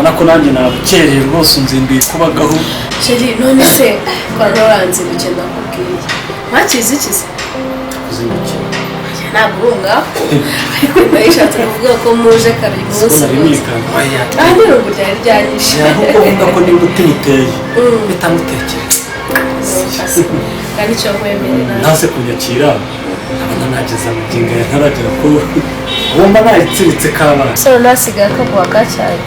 Urabona ko nanjye nabukereye rwose, unzinduye kubagaho. Chéri, none se kwa waranzindukiye, ndakubwiye ntakizi ikize. Kuzindukiye? Ntabwo uri umwaku, ariko nayishatse kuvuga ko muje kare uyu Siko munsi nari rwose. nikanga, oya. Aha n'irungu ryari ryanyishe. Nkuko uvuga ko niba umutima uteye bitamutekereza. Kandi icyo nkwemerera. Ntaze kunyakira, nkabona nageze amagingo aya ntaragera ko ugomba nayitsiritse kabaye. So nasigaye akaguha kacyayi.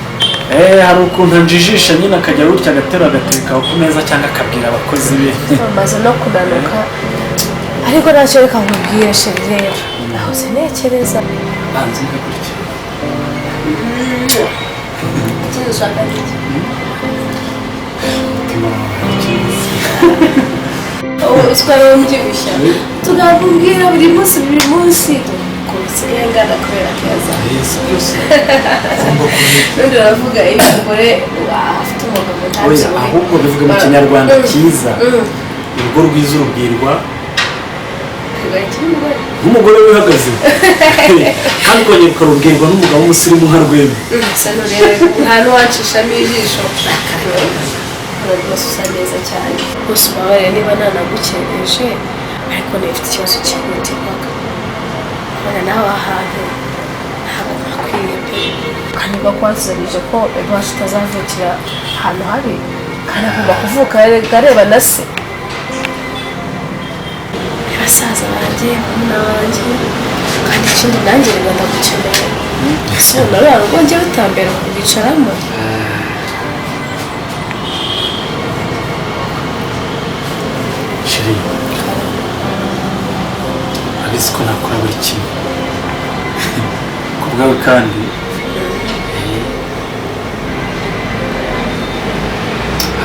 Eh, hari ukuntu anjijisha nyine, akajya gutya agatera agatereka ku meza cyangwa akabwira abakozi be. Bamaze no kunanuka, ariko ntacyo, reka nkubwire chéri. Rero nahoze ntekereza. Banza umve gutya. Ikindi ushaka ni iki? Umutima wawe cyiza. Uswara mbyibushya, tugakubwira buri munsi buri munsi ukuntu usigaye ngana kubera keza. Yesu, byose ugomba kumenya. Ubundi baravuga iyo umugore afite umugabo Oya, ntabyibuhe. ahubwo bivuga mu Kinyarwanda cyiza, urugo rwiza urubwirwa Kwibagira umugore. Nk'umugore wihagaze, kandi ukongera ukarubwirwa n'umugabo w'umusirimu nka Rwema. Asa n'urebe nta n'uwacishamo ijisho, rwose usa neza cyane rwose. Ubabarire niba nanagukereje, ariko niba ufite ikibazo cyihutirwaga, ubona nawe ahantu ntabwo hakwiye pe, kandi uba kwasezeranyije ko ejo hacu utazavukira ahantu habi, kandi agomba kuvuka areba na se, basaza banjye, barumuna banjye. Kandi ikindi nanjye reba ndagukeneye. Ese ubona ruriya rugo njye rutambera kurwicaramo? Chéri, urabizi ko nakora buri kimwe ku bwawe, kandi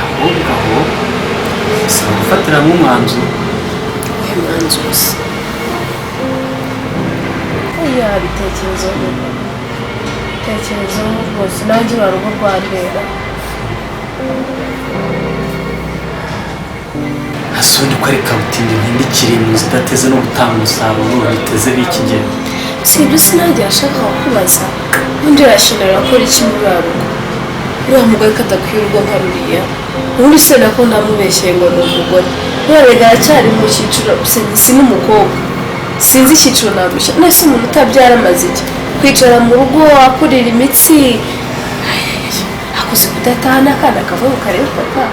ahubwo aho bisaba gufatiramo umwanzuro. Uyu mwanzuro se? Oya, bitekerezo, bitekerezo rwose, nanjye uriya rugo rwambera. Asundi ko ari kabutindi ntindikiri mu nzu idateze no gutanga umusaruro biteze b'iki gihe. Si ibyo, sinanjye yashakaga kubaza, ubundi yashinara akora iki muri uriya rugo? Uriya mugore ko adakwiye urugo nka ruriya? Ubundi se nako ntamubeshyeye ngo ni umugore? Uriya aracyari mu cyiciro, si n'umukobwa, sinzi icyiciro namushyira. Nese umuntu utabyara amaze iki? Kwicara mu rugo akurira imitsi, akuze kudataha n'akana kavuga karebe papa.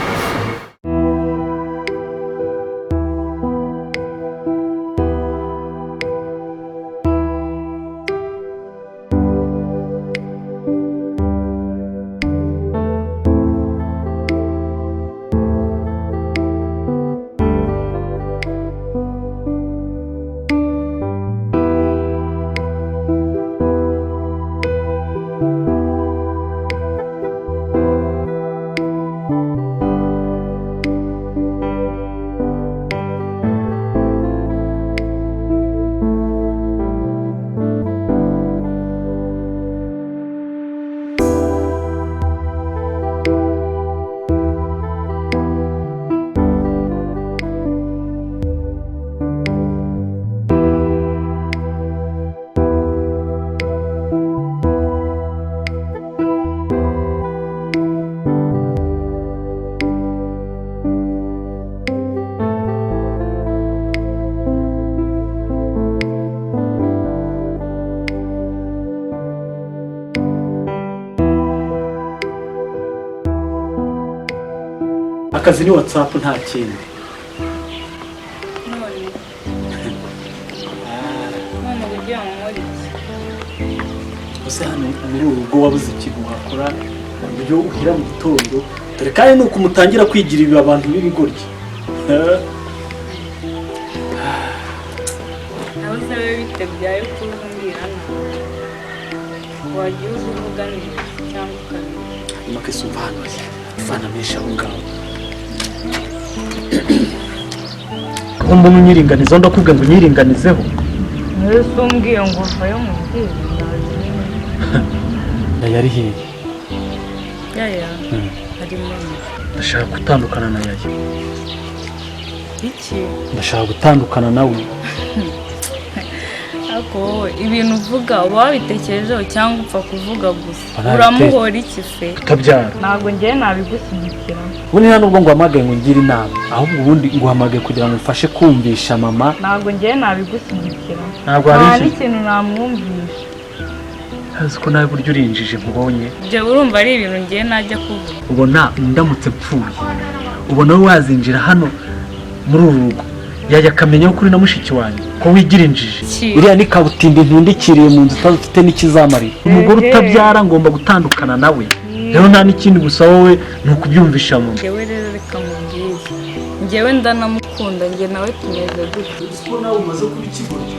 Akazi ni WhatsApp, nta kindi. None ugira ngo nkore iki? Ese hano muri uru rugo wabuze ikintu wakora, uburyo uhera mu gitondo? Dore kandi ni uku mutangira kwigira ibi abantu b'ibigoryi. Nawe se biba bite byawe kuza umbwira nabi? Wagiye uza uvuga neza cyangwa ukabireka. Hanyuma kese umva hano, ivana menshi aho ngaho nkumva unyiringanizaho, ndakubwira ngo unyiringanizeho. Niwe se umbwiye ngo vayo mubwire, ndaje. Yaya ari hehe? Yaya ari mu nzu. Ndashaka gutandukana na Yaya. Iki? Ndashaka gutandukana nawe. Ariko wowe ibintu uvuga uba wabitekerejeho cyangwa upfa kuvuga gusa? Nabite- Uramuhora iki se? Utabyara. Ntabwo ngewe nabigushyigikira. Ubundi nta nubwo nguhamagaye ngo ungire inama, ahubwo ubundi nguhamagaye kugira ngo umfashe kumvisha mama. Ntabwo ngewe nabigushyigikira. Ntabwo Nta hari n'ikintu namwumvisha. Ntazi ko nawe buryo urinjije nkubonye. Ibyo urumva ari ibintu ngewe najya kuvuga? Ubona ndamutse mpfuye, ubona we wazinjira hano muri uru rugo, yajya akamenya ko uri na mushiki wanjye, ko wigira injiji? Ki? Iriya ni kabutindi ntundikiriye mu nzu utafite n'ikizamarira. Umugore Ehe. utabyara ngomba gutandukana nawe. Rero nta n'ikindi gusa, wowe ni ukubyumvisha mama. Ngewe rero reka mubwire, ngewe ndanamukunda, nge nawe tumeze gutya. Ko nawe umaze kuba ikigoryi,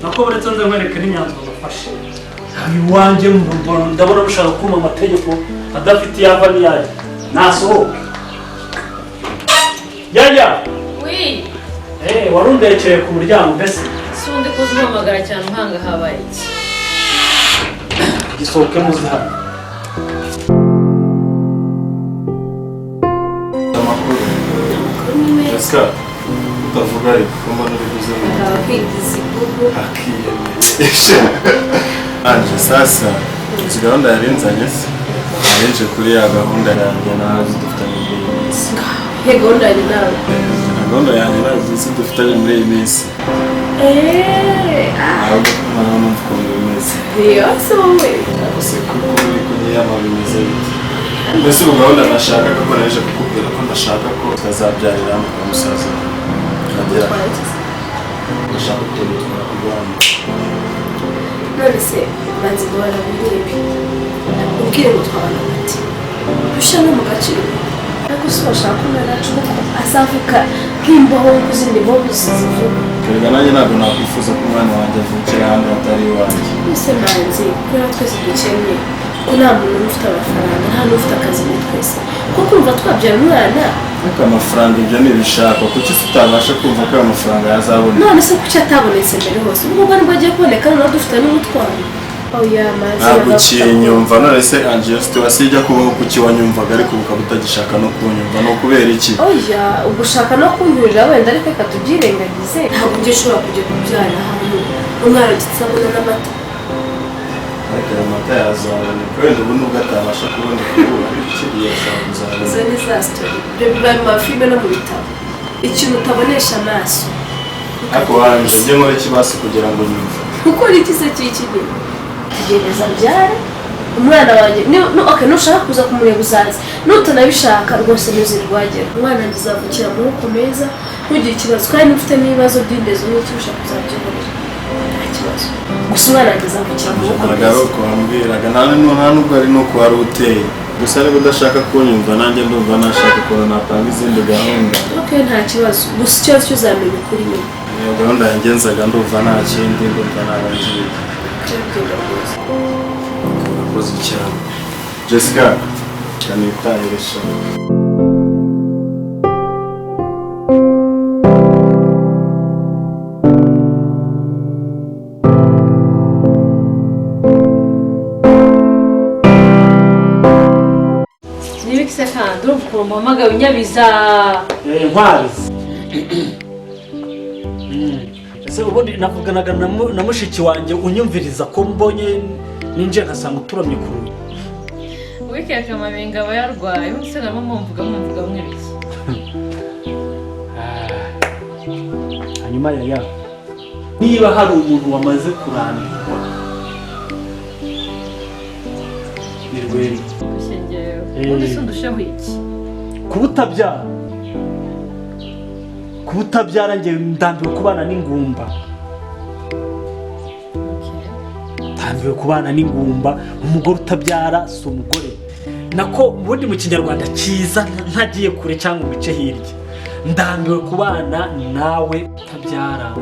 nako uretse nze nkwereke n'imyanzuro nafashe iwanjye. Ndabona mushaka kumpa amategeko adafite iyo ava n'iyayo. Nasohoke yaya. Wi, Warundekeye ku muryango mbese. Si undi kuza umpamagara cyane uhanga, habaye iki? Gisohoke muze hano. Amakuru? Amakuru ni meza. Jessica, utavuga ariko ko mbona uri buze mu Akaba kwigiza igugu. Akiyemeje anje. Sasa izi gahunda yari nzanye se, narinje kuri ya gahunda yanjye nawe dufitanye muri iyi minsi. He gahunda yanjye nawe? Na gahunda yanjye nawe izi dufitanye muri iyi minsi. Eee, ah. Ahubwo noneho numva ukuntu bimeze. Niyo se wowe? Ariko se kuko uri kunyiyama bimeze bite mbese? Ubu gahunda nashakaga ko naje kukubwira ko ndashaka ko tutazabyarira hano kwa musaza nkagera. Twagize. Ndashaka ukuntu twakugana. None se banze guhora birebe, ubwire ngo twabana gute dushyira no mu gaciro? Ariko si washaka umwana wacu kuko azavuka nk'imboho nk'uko izindi mboho zivuga? Erega nanjye ntabwo nakwifuza ko umwana wanjye avukira ahandi hatari iwanjye. Mbese manzi, kubera twese dukennye, ko nta muntu n'umwe ufite amafaranga, nta n'ufite akazi muri twese, kuko kumva twabyara umwana. Ariko amafaranga ibyo ntibishakwa. Kuki se utabasha kumva ko ayo mafaranga yazaboneka? None se kuki atabonetse mbere hose? Ubwo nibwo agiye kuboneka noneho dufite n'umutwaro? Oya manzi. Ntabwo ukinyumva. None se Angelo, situation ijya kubaho, kuki wanyumvaga ariko ukaba utagishaka no kunyumva? Ni ukubera iki? Oya, ugushaka no kunyurira wenda, ariko reka tubyirengagize. Ntabwo njye ushobora kujya kubyara ahantu umwana utisabona n'amata. Ariko ayo mata yazaboneka. Wenda ubu nubwo atabasha kuboneka ubu, ariko ikindi ashobora Izo kuzaboneka. ni za story, ibyo biba mu mafilime no mu bitabo, ikintu utabonesha amaso. Ariko wanje njye nkora ikibasi kugira ngo nyumve. Gukora iki se cy'iki nyine? Tegereza mbyare umwana wanjye. Okay, nushaka kuza kumureba uzaze, nutanabishaka rwose ntuzirwagera. Umwana wanjye azavukira mu maboko meza, ntugire ikibazo. Kandi ufite n'ibibazo by'indezo n'icyo ushaka uzabyihorera, nta kibazo. Gusa umwana wanjye azavukira mu maboko Ntabwo ari meza. uko wambwiraga, nta nubwo ari n'uko wari uteye. Gusa niba udashaka kunyumva, nanjye ndumva nashaka ukuntu napanga izindi gahunda. Okay, nta kibazo. Gusa ikibazo cyo uzamenya ukuri nyuma. Iyo gahunda yangenzaga, ndumva nta kindi, ndumva ntarangiye. Byagenda rwose. Urakoze cyane Jessica, kanitahire sha. Niba se kandi urumva ukuntu mpamagaye unyabiza? Ntwari, ese ubundi navuganaga na mushiki wanjye unyumviriza, ko mbonye ninjiye nkasanga uturamye ku rugi? Wikeka amabinga aba yarwaye, ubundi se namo mumvuga mumvuga mwibiki? Hanyuma yaya, niba hari umuntu wamaze kurambirwa ni Rwema. Gushye ngewe? Ubundi se undusheho iki? Kuba utabyara, kuba utabyara, njye ndambiwe kubana n'ingumba. Ndambiwe kubana n'ingumba. Umugore utabyara si umugore. Nako ubundi mu Kinyarwanda cyiza, ntagiye kure cyangwa mu bice hirya, ndambiwe kubana nawe utabyara.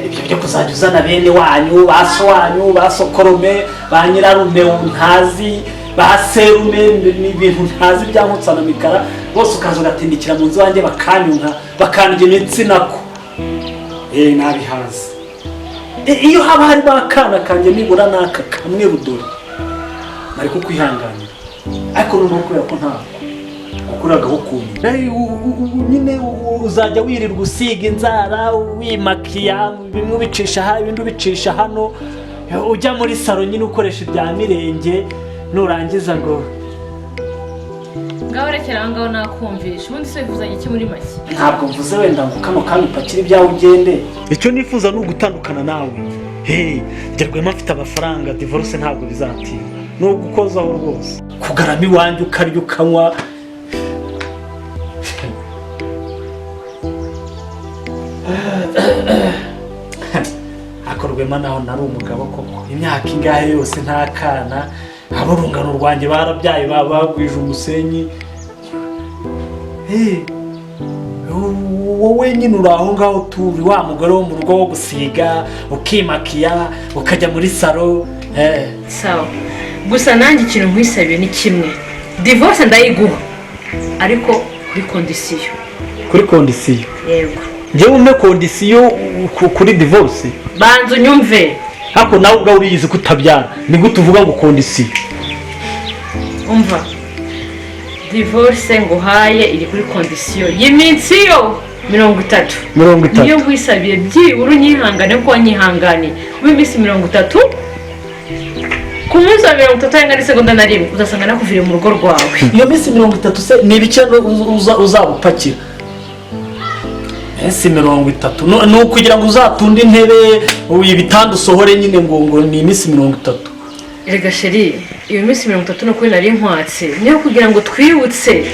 Ibyo byo kuzajya uzana bene wanyu, ba so wanyu, ba sokorome, ba nyirarume ntazi, ba serume, ni ibintu ntazi bya mikara bose, ukaza ugatindikira mu nzu wanjye, bakanyunka, bakandya imitsi, nako nabihaze. Iyo haba harimo akana kanjye nibura n'aka kamwe rudori, nari kukwihanganira, ariko noneho kubera ko ntabwo Gukuragaho ukuntu nyine uzajya wirirwa usiga inzara, wimakiya, bimwe ubicisha aha ibindi ubicisha hano, ujya muri salo nyine ukoresha ibya mirenge, nurangiza ngo ngaho rekera aho ngaho nakumvisha. Ubundi se wifuza iki muri make? Ntabwo mvuze wenda ngo kano kanya upakire ibyawe ugende. Icyo nifuza ni ugutandukana nawe. Hey, Rwema mfite amafaranga, divorce ntabwo bizatinda. Ni ugukozaho rwose. Kugarama iwanjye ukarya ukanywa. Ako Rwema naho nari umugabo koko. Imyaka ingahe yose nta kana, aborungano rwanjye barabyaye babagwije umusenyi. Hey, wowe nyine uri aho ngaho turi wa mugore wo mu rugo wo gusiga, ukimakiya, ukajya muri salo. Sawa. Gusa nanjye ikintu nkwisabiye ni kimwe. Divorce ndayiguha ariko kuri condition. Kuri condition? Yego. Njyewe umpe condition kuri divorce? Banza unyumve. Ariko nawe ubwawe uriyizi kutabyara, ni gute uvuga ngo condition? Umva. Divorce nguhaye iri kuri condition y'iminsi yo 30. 30. Niyo nkwisabiye byibura unyihangane ko wanyihangane. W'iminsi 30 ku munsi wa 30 arenga n'isegonda na rimwe uzasanga nakuviriye mu rugo rwawe. Iyo minsi 30 se ni ibice uzabupakira? Minsi 30 ni ukugira ngo uzatunde intebe ibitanda usohore nyine ngo ni iminsi 30. Erega sheri, iyo minsi 30 no kuri nari nkwatse niyo kugira ngo twibutse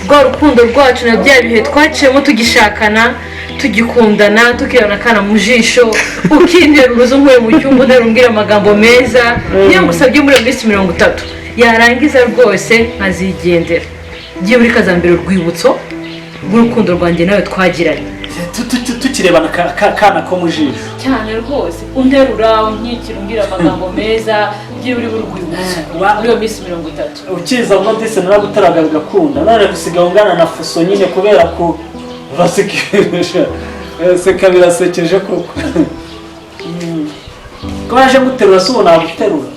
rwa rukundo rwacu na bya bihe twaciyemo tugishakana, tugikundana, tukirana kana mu jisho, ukintera uruzo nkuye mu cyumba unterumbwira amagambo meza. Niyo ngusabye muri iyo minsi 30 yarangiza rwose nkazigendera. Giye uri kazambere urwibutso rw'urukundo rwanjye nawe twagiranye. Tukirebana kana ko mu jisho cyane rwose, unterura unkikira umbwira amagambo meza, giye uri urwibutso muri iyo minsi 30. Ukiza ngo dise naragutaraga bigakunda, none gusiga ungana na fuso nyine kubera ko basekeje. Seka birasekeje koko. Ko yaje guterura se ubona guterura.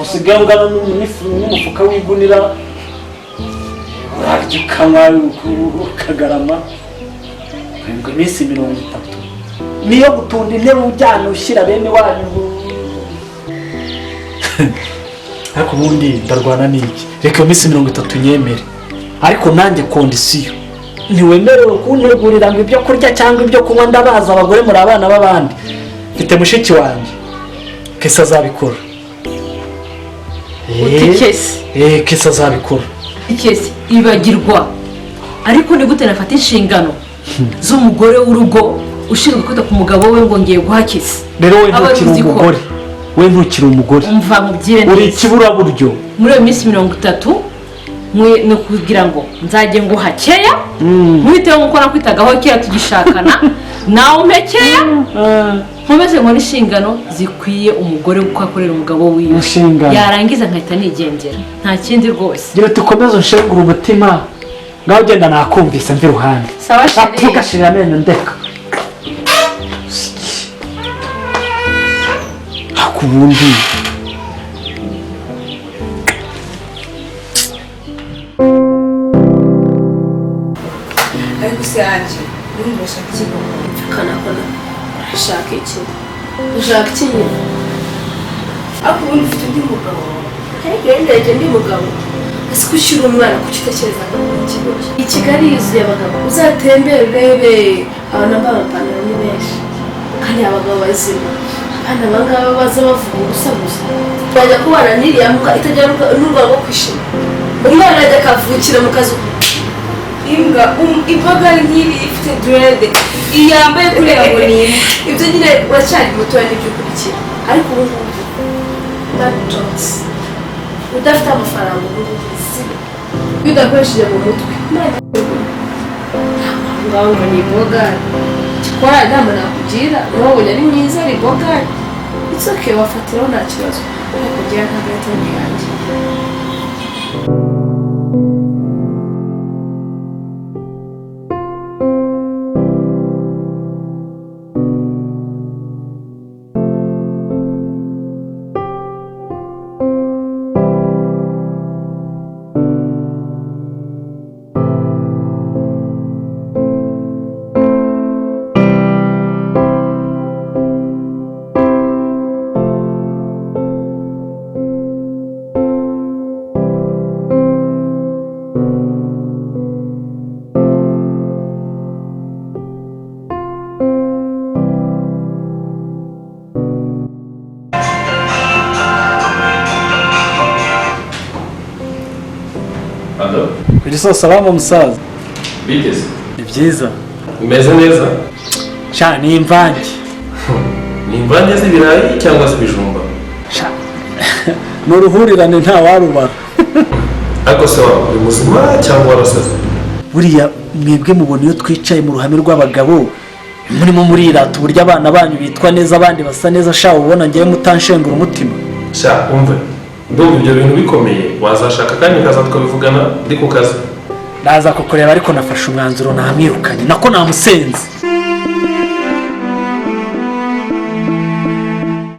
Usigaye ungana n'umufuka w'igunira, urarya ukanywa ukagarama. Ngo iminsi 30 niyo gutunda intebe ujyana ushyira bene wanyu. Ariko ubundi ndarwana n'iki? Reka iyo minsi 30 nyemere, ariko nanjye kondisiyo ntiwemerewe kuntegurira ngo ibyo kurya cyangwa ibyo kunywa. Ndabaza abagore muri abana b'abandi. Mfite mushiki wanjye Kesa azabikora. Kesa azabikora. Kesa ibagirwa. Ariko ni gute nafata inshingano z'umugore w'urugo ushinzwe kwita ku mugabo we ngo ngiye guha Kesa? Rero we ntukiri umugore. We ntukiri umugore. Umva mubyire neza. Uri ikiburaburyo. Muri iyo minsi 30 ni kugira ngo nzajye nguha keya, mwiteho nkuko nakwitagaho kera tugishakana, nawe umpe keya, nkomeze nkore inshingano zikwiye umugore kuko akorera umugabo wiwe. Yarangiza nkahita nigendera, nta kindi rwose. Gira tukomeze unshengure umutima, ngaho ugenda nakumvise mvi iruhande. Sawa sheri. Ugashirira amenyo ndeka. Akubundi. Ariko se Ange, ubundi urashaka iki? Kanakona, urashaka iki? Ushaka iki nyine? Ariko ubundi ufite undi mugabo. Ariko undi mugabo. Ese ko ushyira umwana kuki utekereza ko ari ikigoyi? I Kigali yuzuye abagabo. Uzatembere urebe abantu bambaye amapantaro ni benshi. Kandi abagabo bazima. Abana abangaba baza bavuga ubusa gusa. Bajya kubana n'iriya mbwa itagira n'urwara rwo kwishima. Umwana ajya akavukira mu kazu. Imbwa imboga nk'iri ifite dread iyambaye kureba ngo ni imbwa. Ibyo nyine uracyari mutoya nibyo ukurikira. Ariko ubu ngubu that jokes. Udafite amafaranga ubu ngubu iyo udakoresheje mu mutwe. Ngaho ngo ni imboga. Gikora inama nakugira, wowe ari mwiza ari imboga. It's okay, wafatiraho nta kibazo. Ariko ngira ntabwo ari yanjye. Alo, Kuri so salama musaza. Bigeze? Ni byiza. Umeze neza? Sha, ni imvange. Ni imvange z'ibirayi cyangwa z'ibijumba? Sha, ni uruhurirane, nta warubara. Ariko se waba uri muzima cyangwa warasaze? Buriya mwebwe mubona iyo twicaye mu ruhame rw'abagabo murimo murirata uburyo abana banyu bitwa neza, abandi basa neza, sha, ubona ngewe mutanshengura umutima? Sha, umve, ndumva ibyo bintu bikomeye, wazashaka akanya ukaza tukabivugana, ndi ku kazi. Ndaza kukureba, ariko nafashe umwanzuro, namwirukanye, nako namusenze.